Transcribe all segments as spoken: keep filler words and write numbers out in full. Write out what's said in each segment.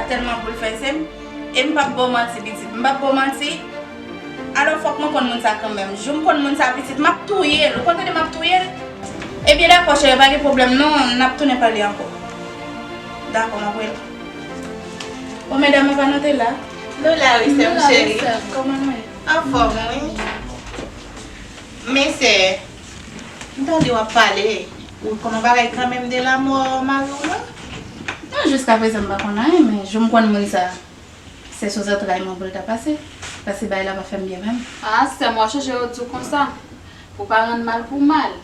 Tèlman pou l fè, se m. E m p ap ba w manti, pitit. M p ap ba w manti. Alò, fòk mwen konn moun sa kanmenm. Jou m konn moun sa, pitit, m ap touye l. Ou konn tande m ap touye l? Ebyen, dakò, cheri, pa gen pwoblèm, non. N ap tounen pale ankò. Dakò, m ap rele. Bon, medam, apa nou te la? Nou la, wi, sè m cheri. Kòman nou ye? Anfòm, wi. Men sè, m tande w ap pale, ou konn yon bagay kanmenm de lanmò mari w lan? Non, jiskaprezan m pa konn anyen, men jou m konn moun sa, se sou zantray mwen pou l ta pase, paske bagay la pa fè m byen menm. Ah, sè m, w ap chèche yo di w konsa, pou pa rann mal pou mal.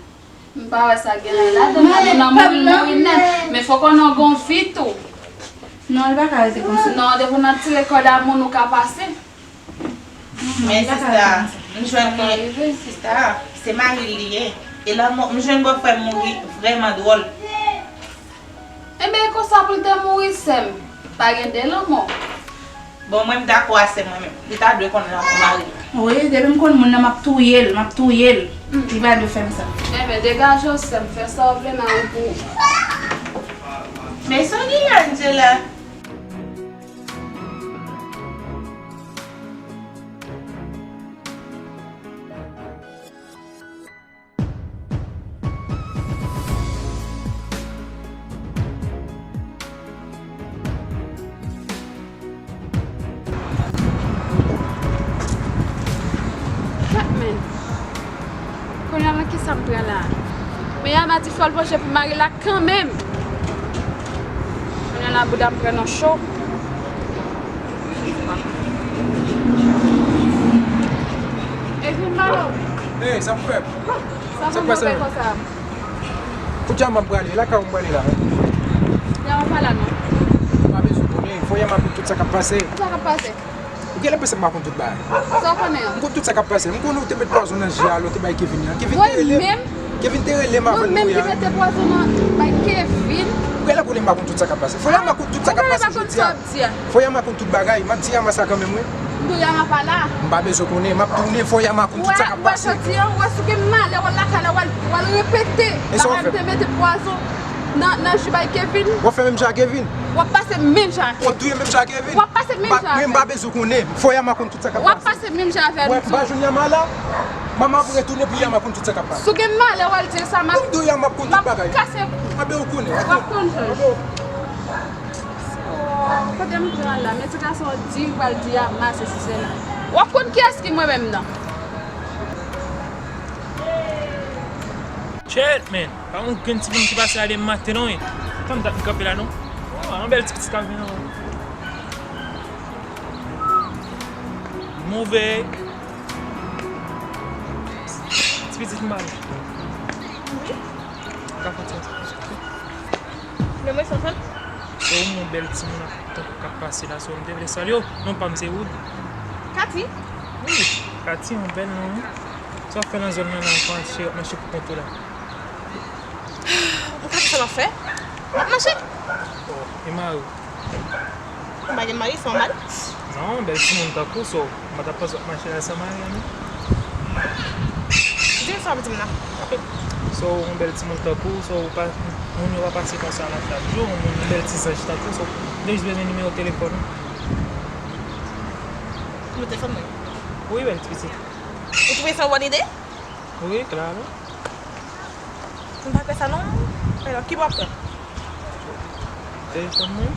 M pa wè sa gen anyen ladan l, ladan nan mouri, mouri nèt. Men fòk w nan gon vi tou. Non, li pa ka rete konsa. Non, depi w nan tire kòd a moun, ou ka pase. Men sista, m jwenn mwen, sista, se mari l li ye. E lanmò, m jwenn bòfrè m mouri vrèman dwòl. Enben, e konsa pou l te mouri, sè m. Pa gen de lanmò. Bon, mwen, m dakò a sè mwen menm. Li ta dwe konn lanmò mari l. Wi, depi m konn moun nan, m ap touye l, m ap touye l. Li pa dwe fè m sa. Enben, degaje w, sè m, fè sa w vle, mari pou ou. Men sa w gen, Angela? Gad men. Kounye a, nan kisa m pran la? Men Yama di fò l panche pou mari l la kanmenm. Kounye a la, bouda m pran nan cho. Edwin Malo. Hey, sa pou fè? Sa pou fè konsa? Kote a m ap prale? Lakay ou m prale la, wi. Yama pa la, non. M pa bezwen konnen. Fò Yama konn tout sa k ap pase. Sa k ap pase? Ou genlè panse m pa konn tout bagay. Sa w konnen an? M konn tout sa k ap pase. M konnen ou te met pwazon nan ji a lè w te bay Kevin nan. Kevin te rele m. Kevin te rele m avan n mouri a. Ou menm ki mete pwazon nan bay Kevin? Ou genlè konnen m pa konn tout sa k ap pase. Fò Yama konn tout sa k ap pase jodi a. Fò Yama konn tout bagay. M ap di Yama sa kanmenm, wi. M di w Yama pa la. M pa bezwen konnen. M ap tounen. Fò Yama konn tout sa k ap pase. Ou wè jodi a, ou wè si w gen malè, w al lakay la, w al, w al repete bagay m te mete pwazon nan, nan ji bay Kevin. W ap fè menm jan ak Kevin? W ap pase menm jan ak Kevin. W ap touye menm jan ak Kevin? W ap pase menm jan avè l. M pa, men m pa bezwen konnen. Fò Yama konn tout sa k ap pase. W ap pase menm jan avè l, m di w. Ou pa jwenn Yama la? Manman ap retounen pou Yama konn tout sa k ap pase. Si w gen malè, w al di l sa, m ap, m ap konn tout bagay. M di w Yama ap konn tout bagay. M ap kase. Anben ou konnen. W ap konn, Jòj. Kote m pran la, men ti gason an di m pral di Yama sesi sela. W ap konn kiyès ki mwen menm nan. Shit, man. Pa yon grenn timoun ki pase la depi maten, non, wi. Tann dat m kanpe la, non. Oh, yon bèl ti pitit k ap vin, non. Move. Ti pitit m pa. Wi. Ka fè ti pitit. Men mwen se yon fanm. Se yon bèl timoun k ap, k ap pase la, so m te vle salye w. Non pa m se Wood. Kati? Wi, Kati, yon bèl non, wi. Sa w ap fè nan zòn nan la, w ap mache, w ap mache pou kont ou la? M ka di sa m ap fè? M ap mache. Oh, e mari w? M pa gen mari, se yon mari. Non, bèl timoun tankou w, so, m pa t ap panse w ap mache la san mari a, non. Di m sa w ap di m la. So, yon bèl timoun tankou w, so, ou pa, moun yo pa pase konsa la chak jou, yon moun, yon bèl ti zanj tankou w, so, m te jis bezwen nimewo telefòn ou. Nimewo telefòn mwen? Wi, bèl ti pitit. Ou twouve sa yon bòn ide? Wi, klaro. M pa kwè sa non. Alò, ki bò w ap pran? Telefòn mwen.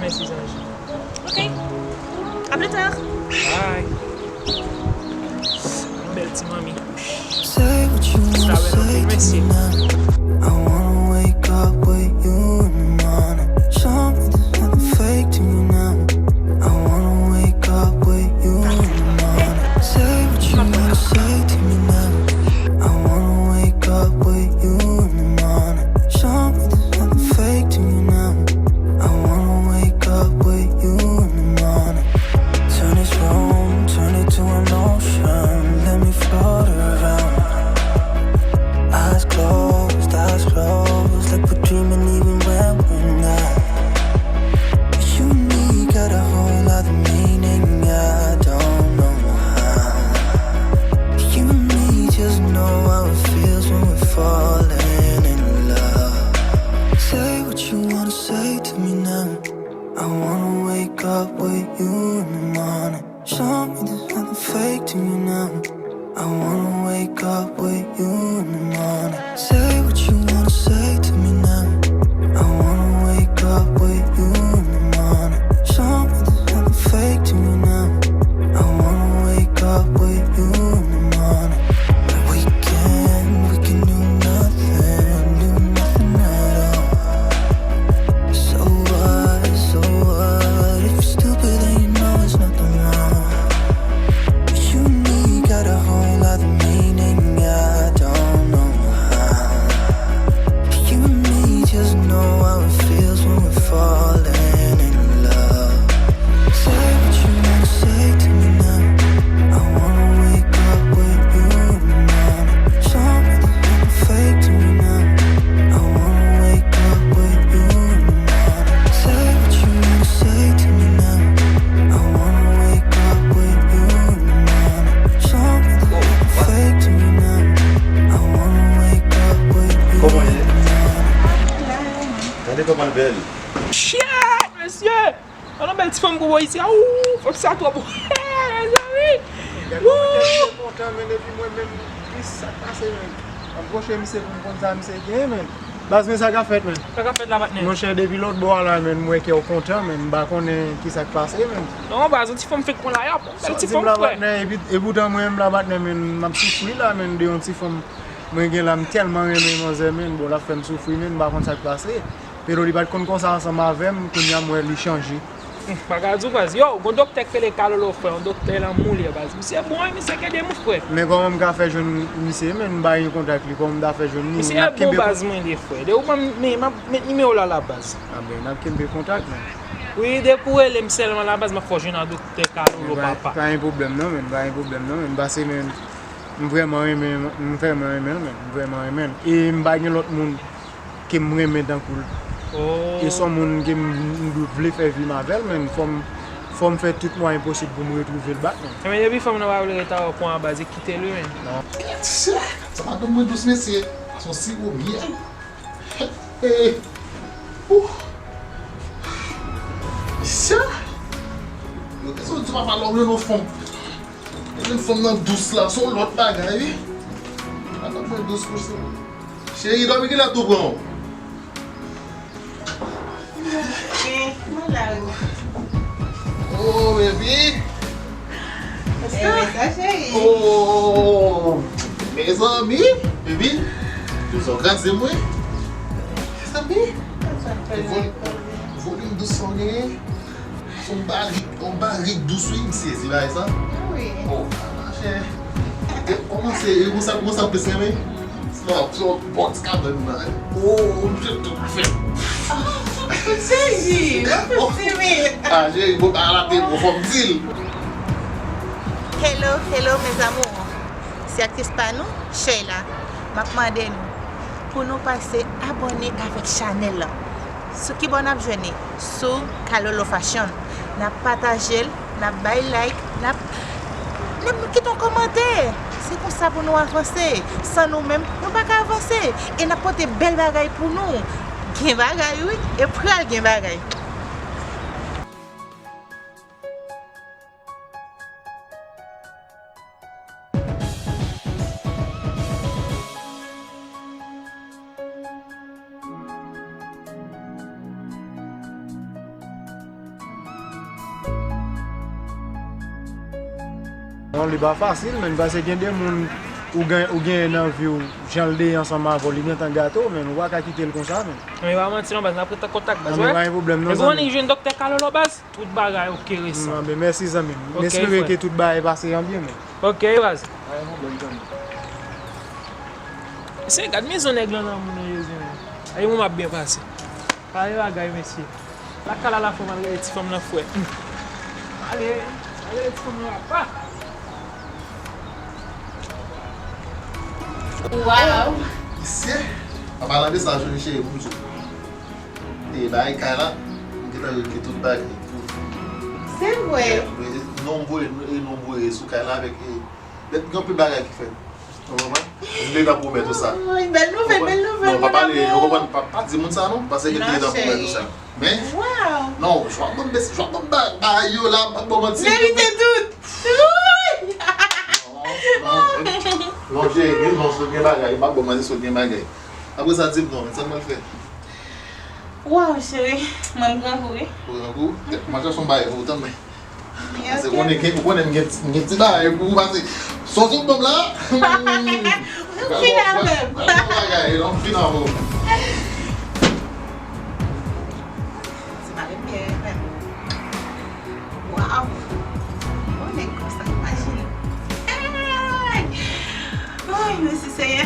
Mèsi, zanj. Ok. À plus tard. Bye. Yon bèl ti manmi. Sa wè l anpil, mesye. I wanna wake up with you in the morning. Show me there's nothing fake to you now. I wanna wake up with you in the morning. Say what you wanna say to me now. I wanna wake up with you in the morning. Show me there's nothing fake to you now. I wanna wake up with you in the morning. Turn this room, turn it to an ocean. Let me float around. Eyes closed, with you in the morning. Say what you wanna say to me now. I wanna wake up with you in the morning. Some brothers never fake to me now. I wanna wake up with you in the morning. We can, we can do nothing, do nothing at all. So what, so what? If you're stupid, then you know it's nothing wrong. You and me got a whole other meaning, I don't know how. You and me just know how it feels when we're falling in love. Say what you wanna say to me now. I wanna wake up with you in the morning. Something fake to me now. I wanna wake up with you in the morning. Say what you wanna say to me now. I wanna wake up with you in the morning. Something fake to me now. I wanna wake up with you in the morning. Gade kòman l bèl. Shit, mesye! An, yon bèl ti fanm pou bò isi a. Ooh, fanm sa twò bon. Mezanmi. Gade kòman tèt misye kontan, men, epi mwen menm, ki sa k pase, men? M ap gwoche misye pou m konn sa misye gen, men. Baz, men sa k ap fèt, men. Sa k ap fèt la, patnè? Monchè, depi lòt bò a la, men, m wè kè w kontan, men, m pa konnen ki sa k pase, men. Non, baz, yon ti fanm fèk pran la, y ap, yon bèl ti fanm, frè. Sa di m la, patnè, epi, e poutan mwen menm la, patnè, men, m ap soufri la, men, de yon ti fanm mwen gen la, m tèlman renmen manzè, men, bon, l ap fè m soufri, men, m pa konn sa k pase. Pedro, li pa t konn konsa ansanm avè m, kounye a m wè li chanje. Hmm, bagay di w baz. Yo, gon doktè k rele Kalolo, frè, yon doktè lanmou li ye baz. Misye bon wi, misye k ede moun, frè. Men kòman m ka fè jwenn misye, men m pa gen kontak li, kòman m ta fè jwenn li? Misye bon baz, mwen li ye, frè. De ou ban m, men, m ap met nimewo w la la baz. A ben, n ap kenbe kontak, men. Wi, depi w rele m sèlman la baz, m ap fè w jwenn a doktè Kalolo, papa. Pa gen pwoblèm non, men, pa gen pwoblèm non, men, pase, men, m vrèman renmen, m vrèman renmen l, men, m vrèman renmen l. E m pa gen lòt moun ke m renmen tankou l. E s on moun ke m, m vle fè vi m avè l, men fò m, fò m fè tout mwayen posib pou m retwouve l back, men. Ebyen, depi fanm nan pa vle ret avè w pran a baz, e kite l wi, men. Non. Sa, sa pa ban mwen dous, mesye. Se yon siwo myèl. Hey. Ouh. Sa. Yo, kèso di papa lòm yo nan fanm. Yon fanm nan dous la, se yon lòt bagay, wi. Papa mwen dous konsa. Cheri, dòmi kilè tou pran w? Mwen la wi. Oh, baby. Sa cheri. Oh, mezanmi, baby. Yo sa w kraze m wi. Mezanmi. Volim dous sa w genyen. Yon barik, yon barik dous wi, m sezi bagay sa. Wi. Oh, machè. E kòmanse, e konsa, konsa plis renmen. Sinon, ap fè yon bon ti kabann nan. Oh, m jwenn tout afè. Sezi, mwen fè timid. Ah, cheri, bon, pa la te bon, fò m di l. Hello, hello, mes amours. Se aktris pa nou, Sheila. M ap mande nou pou nou pase abòne avèk chanèl lan. Sou ki bò n ap jwenn li? Sou Kalolo Fashion. N ap pataje l, n ap bay like, n ap, n ap kite yon kòmantè. Se konsa pou nou avanse. San nou menm, nou pa ka avanse. E n ap pote bèl bagay pou nou. Gen bagay wi, e pral gen bagay. Non, li pa fasil, men, paske gen de moun ou gen, ou genyen nan vi w, jan l de ansanm avè w, li gentan gate w, men, ou pa ka kite l konsa, men. Men pa manti non, baz, n ap ret an kontak, baz. Non, men pa gen pwoblèm, non, zanmi. Epi w konnen ki jwenn doktè Kalolo, baz? Tout bagay oke resan. Anben, mèsi, zanmi m. M espere ke tout bagay pase an byen, men. Oke, baz. Pa gen pwoblèm, zanmi. Mesye, gad mizon nèg lan nan moun nan, Jezi, men. Ay, mwen m ap byen pase. Pale bagay, mesye. Lakay la, la fò m al rele ti fanm nan, frè. Ale, al rele ti fanm nan, papa. Waw. Mesye, an palan de sa, jodi cheri, pou m di w. E, bagay kay la, m gentan regle tout bagay. Se vre? Non, m voye, e, non, m voye sou kay la avèk, e, gen anpil bagay ki fèt. Ou konprann? M te gentan pwomèt ou sa. Ay, bèl nouvèl, bèl nouvèl, mon amour. Non, pa pale, ou konprann? Pa, pa di moun sa, non, paske m te gentan pwomèt ou sa. Men, non, jwa ban m, jwa ban m ba, ba yo la, m pa ban manti. Verite tout. Non, non. Non, cheri, gen non, sot gen bagay. M pa bon, manzè sot gen bagay. Apre sa, di m non, men sa m pral fè. Waw, cheri, mwen m grangou, wi. Ou grangou? Tèt, mwen chache yon bagay pou ou, tanmen. Paske ou konnen gen, ou konnen m gen, m gen ti bagay pou ou, pase. Sòti w ban m la. Ou fin avè m. Bagay, non, fin avè w. Ti mari m byen, menm. Waw. Yon nèg konsa, imajine. Ay! Ay, mèsi, Senyè.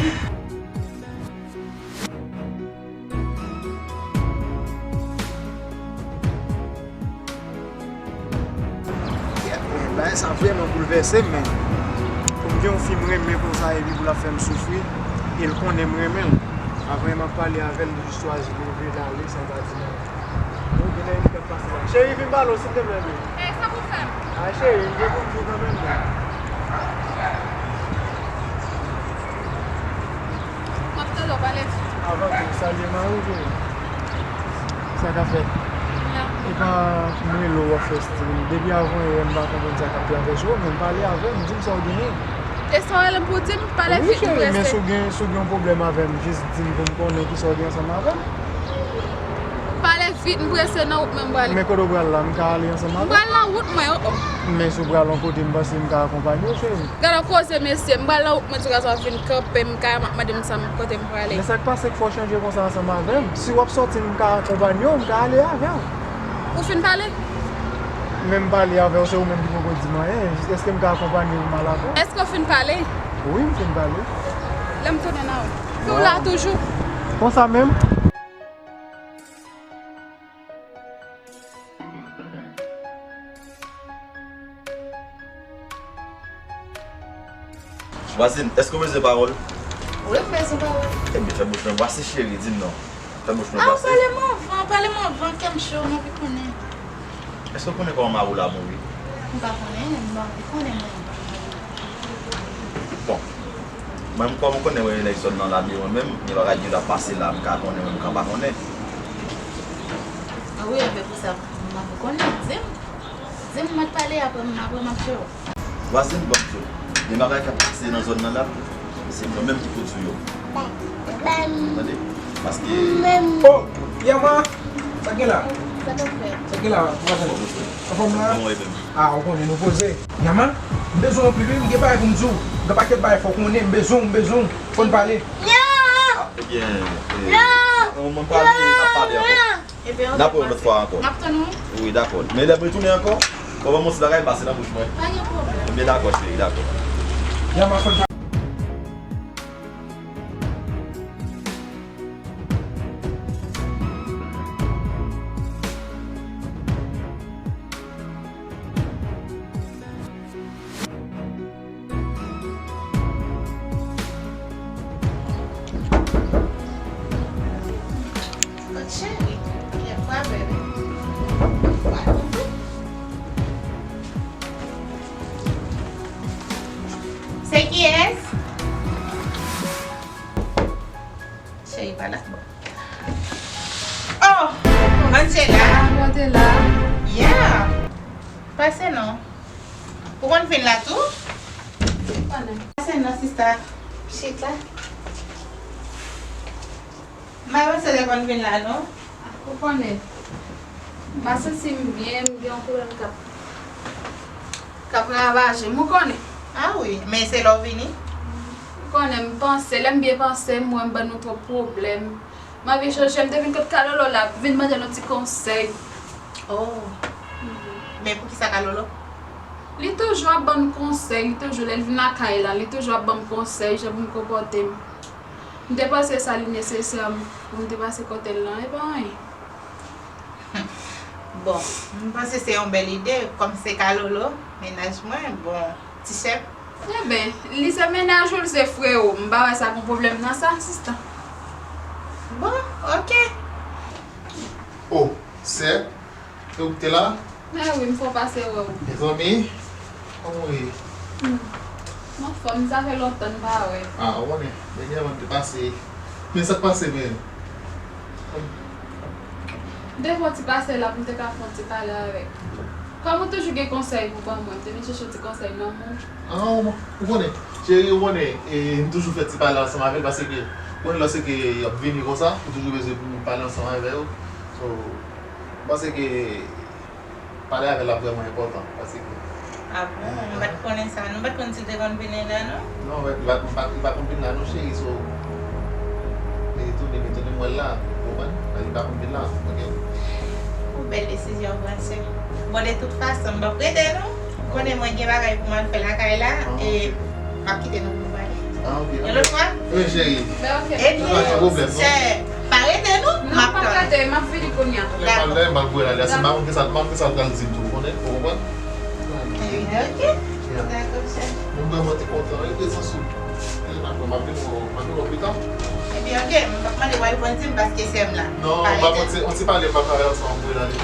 Bagay sa vrèman boulvèse m, men pou m gen yon fi m renmen konsa epi pou l ap fè m soufri, e l konnen m renmen l. Apre m ap pale avè l, li jis chwazi leve l ale san pa di m anyen. Bon, gen nan helikòp pase la. Cheri, vin pale w, silteplè, bebe. Ey, sa pou fè m? Ay, cheri, m gen pou m di w kanmenm, non. M ap tande w, pale. Avan tou, salye mari w, cheri. Sa k ap fèt? Byen. E pa m rele w, w ap fè stil. Depi avan yè, m pa konprann sa k ap travèse w, men pale avè m, di m sa w genyen. E sa w rele m pou di m? Pale vit, m prese. Wi, cheri, men si w gen, si w gen yon pwoblèm avè m, jis di m pou m konnen kisa w gen ansanm avè m. Pale vit, m prese nan wout mwen m prale. Men kote w pral la, m ka ale ansanm avè w? M pral nan wout mwen, o, o. Men si w pral yon kote, m panse m ka akonpanye w, cheri. Gade yon koze, mesye, m pral nan wout mwen, ti gason ap vin kanpe m, kay m ap mande m sa m, kote m prale. Men sa k pase k fè w chanje konsa ansanm avè m? Si w ap sòti, m ka akonpanye w, m ka ale avè w. Ou fin pale? Men m pale avè w, se ou menm ki poko di m anyen. Èske m ka akonpanye w m al avè w? Èske w fin pale? Wi, m fin pale. Lè m tounen nan ou. Ou la toujou? Konsa menm? Vwazin, èske w bezwen pawòl? Wi, m bezwen pawòl. Ebyen, fè bouch mwen. Vwasi cheri, di m non. Fè bouch mwen pase. Ah, pale m anvan, pale m anvan, kè m cho, m anvi konnen. Èske w konnen kòman mari w la mouri? M pa konnen, m anvi konnen mwen. Bon. Mwen, m kòm ou konnen mwen nèg zòn nan la, men mwen menm, gen bagay ki t ap pase la, m ka konnen, mwen, m ka pa konnen. Ah wi, enben pou sa, m anvi konnen, di m. Di m, mwen pale, apre m, apre m ap cho. Vwazin, ban m di w, gen bagay k ap pase nan zòn nan la, se mwen menm ki pou di w yo. Tande? Paske... Oh, Yama! Sa k gen la? Sa k gen la, vwazin? Anfòm la? Bon, e menm. Ah, ou konnen nou poze. Yama, m bezwen w anpil, wi, m gen bagay pou m di w. M gen pakèt bagay fò w konnen, m bezwen w, m bezwen w. Fò n pale. Ah, ebyen, eh, mwen pale, n ap pale ankò. Ebyen, n ap wè yon lòt fwa ankò. M ap tann ou. Wi, dakò. Men lè m retounen ankò, fò w ban m yon ti bagay, pase nan bouch mwen. Pa gen pwoblèm. Ebyen, dakò, cheri, dakò. Yama, fò n Cheri, kèk fwa, bebe. Se kiyès? Cheri pa la. Oh! Angela! Ah, mwen te la. Yeah! Pase non. Ou konn vin la tou? Ou konnen. Pase non, sista. Chita. M pa panse w te konn vin la, non. Ou konnen. M pa santi m byen, m gen yon pwoblèm k ap, k ap ravaje m, ou konnen. Ah wi, men se lè w vini? Ou konnen, m panse, lè m byen panse, m wè m ban nou twòp pwoblèm. M anvi chanje, m te vin kot Kalolo la, vin mande nou ti konsèy. Oh. Mhm. Men poukisa Kalolo? Li toujou ap ban m konsèy, li toujou, lè l vin lakay la, li toujou ap ban m konsèy, jan pou m konpòte m. M te panse sa li nesesè pou m te pase kote l lan, e pa anyen. Bon, m panse se yon bèl ide, kòm se Kalolo, mennaj mwen, bon, ti chèf. Enben, li se mennaj ou, li se frè ou, m pa wè sa gon pwoblèm nan sa, sista. Bon, oke. Oh, sè, se ou ki te la? Mè wi, m fè w pase wè w. Mezanmi, kòman w ye? Hmm. M anfòm, sa fè lontan n pa wè. Ah, ou konnen, dènyèman m te pase. Men sa k pase, men? M te fè yon ti pase la pou m te ka fè yon ti pale avèk ou. Kòm ou toujou gen konsèy pou ban mwen, m te vin chèche yon ti konsèy nan men w. Ah, ou konnen, cheri, ou konnen, e, m toujou fè ti pale ansanm avè l, paske, ou konnen, lòske y ap vini konsa, ou toujou bezwen pou moun pale ansanm avè yo. So, m panse ke pale avè l ap vrèman enpòtan, paske Ah bon? M pa t konnen sa, non. M pa t konn si w te konn vini la, non. Non, men li pa, li pa, li pa konn vin la, non, cheri, so, li tounen, li tounen, m wè l la, ou konprann? Men li pa konn vin la, oke? Yon bèl desizyon w pran, sè. Bon, de tout fason, m p ap rete, non. Ou konnen mwen gen bagay pou m al fè lakay la, Ah, e oke. M ap kite nou pou nou pale. Ah, oke, Yon oke. lòt fwa? Wi, cheri. Ebyen, Pa gen pwoblèm, non. sè, pa rete, non. Non, m ap pa tann. Rete, m ap vini kounye a. Lè m al, lè m al voye l ale, se m pa konn kisa, m pa konn kisa l pral di m tou, ou konnen, ou konprann? Ebyen, oke. Yeah. Dakò, chè. Mwen vrèman te kontan, wi, prezans ou. E, dakò, m ap vin wè w, m ap vin wè w pita. Ebyen, oke, m p ap mande w al pran di m paske sè m la. Non, m ap pran ti, yon ti pale, m ap pale ansanm, m voye l ale.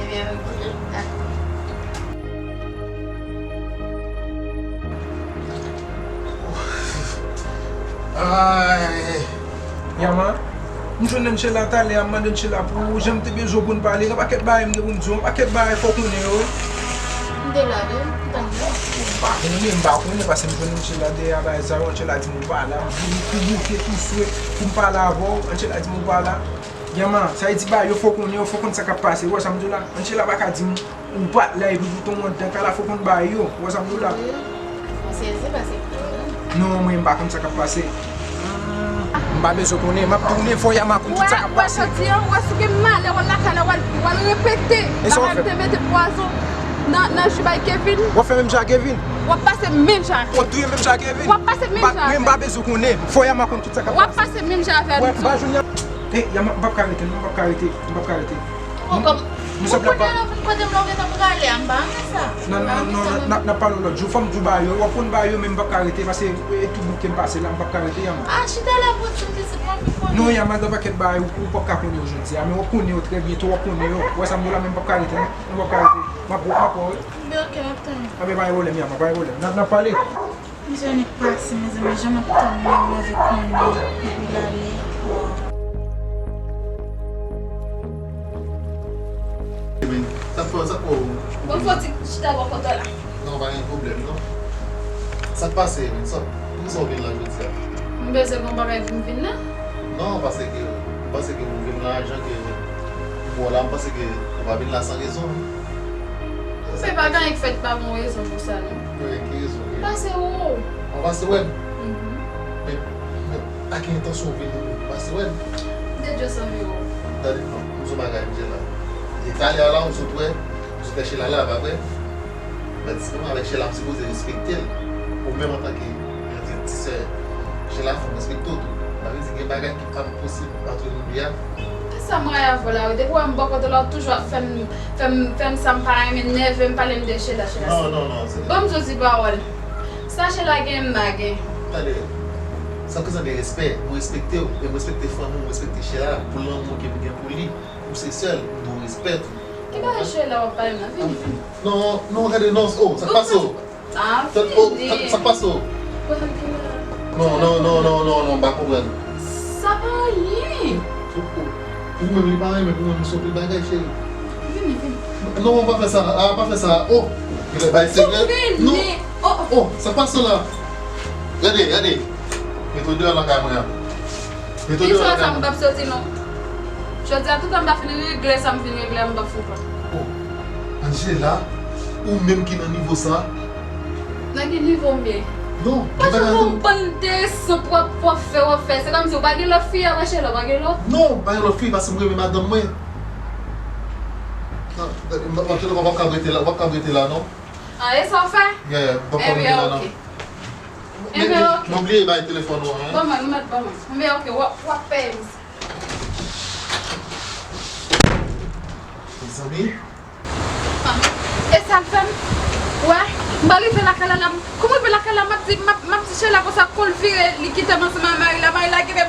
Ebyen, oke. Oke. Dakò. Ay. Yama, m jwenn Angela talè a, m mande Angela pou ou, jan m te bezwen w pou n pale, gen pakèt bagay m gen pou m di w, yon pakèt bagay fò w konnen yo. M te la wi, m t anndan. M pa konnen, m pa konnen, paske m jwenn Angela dèyè a bagay sa yo, Angela di m ou pa la, m vini tou bouke, tou swe pou m pale avè w, Angela di m ou pa la. Yama, sa vle di bagay yo fò w konnen yo, fò w konn sa k ap pase, ou wè sa m di w la? Angela pa ka di m ou pa t la epi poutan w anndan kay la, fò w konn bagay yo. Ou wè sa m di w la? Wi. Mwen sezi paske m pa konn. Non, mwen, m pa konn sa k ap pase. M pa bezwen konnen, m ap tounen, fò Yama konn tout sa k ap pase. Ou wè, ou wè, jodi a, ou wè, si w gen malè, w al lakay la, w al, w al repete. E sa w ap fè? Bagay m te mete pwazon nan, nan ji bay Kevin. W ap fè menm jan ak Kevin? W ap pase menm jan ak Kevin. W ap touye menm jan ak Kevin? W ap pase menm jan ak Kevin. M pa bezwen konnen, fò Yama konn tout sa k ap pase. W ap pase menm jan avè l tou. Wè, m pa jwenn Yama. E, Yama, m p ap ka rete, non, m p ap ka rete, m p ap ka rete. Bon, kòm, m, m sèt la kounye a la, ou vin kote m la, ou gentan prale a, m pa renmen sa. Non, non, non, non, n ap, n ap pale yon lòt jou. Fò m di w bagay yo, w ap konn bagay yo, men m p ap ka rete, paske e tou bout ke m pase la, m p ap ka rete, Yama. Ah, chita la pou w di m, di se pou anvi konnen. Non, Yama, gen pakèt bagay ou, ou p ap ka konnen yo jodi a, men w ap konnen yo trè byento, w ap konnen yo. Ou wè sa m di w la, men m p ap ka rete, non. M p ap ka rete. M ap, m ap wè w, wi. Byen, oke, n ap tann. Anben, pa gen pwoblèm, Yama, pa gen pwoblèm. N ap, n ap pale. Mizè nèg pase, mezanmi, jan m ap tann li, m anvi konnen, epi l ale. Sa k fè, sa k fè w? Bon, fò ti chita bò kote w la. Non, pa gen pwoblèm, non. Sa k pase, men, sa, poukisa w vin la jodi a? M bezwen gen yon bagay pou m vin la. Non, paske, m panse ke ou vin la, jan ke m wè w la, m panse ke ou pa vin la san rezon. Se pa gen anyen k fèt pa gen yon rezon pou sa, non. Wi, ki rezon? Pase ou. Ou pase wè m? Mhm. Men, men, a ki entansyon ou vin pase wè m? M te just anvi wè w. Tande, non, m di w bagay, Angela. E talè a la, ou sot wè, ou sot wè Sheila la, pa vre? Mwen di, se kòman avèk Sheila, m sipoze respekte l. Ou menm antanke yon ti, ti sè Sheila, fò m respekte w tou. Sa vle di gen bagay ki pa posib ant nou de a. Sa m rayi avè w la, wi. Depi w wè m bò kote w la, w toujou ap fè m, fè m, fè m sa m pa renmen, nève m, pale m de Sheila, Sheila. Non, non, non, se Ban m di w ti pawòl. Sa Sheila gen, m pa gen. Tande, sa koze de respè, mwen respekte w, e mwen respekte fanmi w, mwen respekte Sheila, pou lanmou ke m gen pou li, ou se sè l, m dwe respè tou. Ki bagay Sheila w ap pale m nan? Vini, vini. Non, non, gade, non, oh, sa k pase w? Ah, sa, oh, vini. Sa, sa k pase w? Non, non, non, non, non, non, m pa konprann. Sa pa anyen. Ou, ou, pou mwen, li pa anyen, men pou mwen, m sou pil bagay, cheri. Vini, vini. Non, pa fè sa, ah, pa fè sa. Oh, li bay sekrè. Non. Oh, oh. Oh, sa k pase w la? Gade, gade. Mete w deyò nan kay mwen an. Mete w deyò nan kay mwen. Istwa sa m p ap soti non. Jodi a, toutan m pa fin regle sa m fin regle a, m p ap fè w pè. Oh, Angela, ou menm ki nan nivo sa? Nan ki nivo m ye? Non, pa janm yon bann desann w ap, w ap fè, w ap fè. Se kòmsi w pa gen lòt fi apa Sheila, w pa gen lòt? Non, pa gen lòt fi, paske m renmen madanm mwen. Non, m, m, m, w ap ka rete la, w ap ka rete la, non? Ah, e sa w fè? Yeah, yeah, m p ap ka rete la, non. Ebyen, oke. Ebyen, oke. Men, men, men bliye bay telefòn ou an, hein? Ban mwen, m mèt ban mwen. Ebyen, oke, w ap, w ap peye m. Mezanmi. E sa l fè m? Wè, m pa rive lakay la, la, m, kòm rive lakay la, m ap di, m ap, m ap di Sheila konsa, kou l vire, li kite m ansanm ak mari la, mari la gen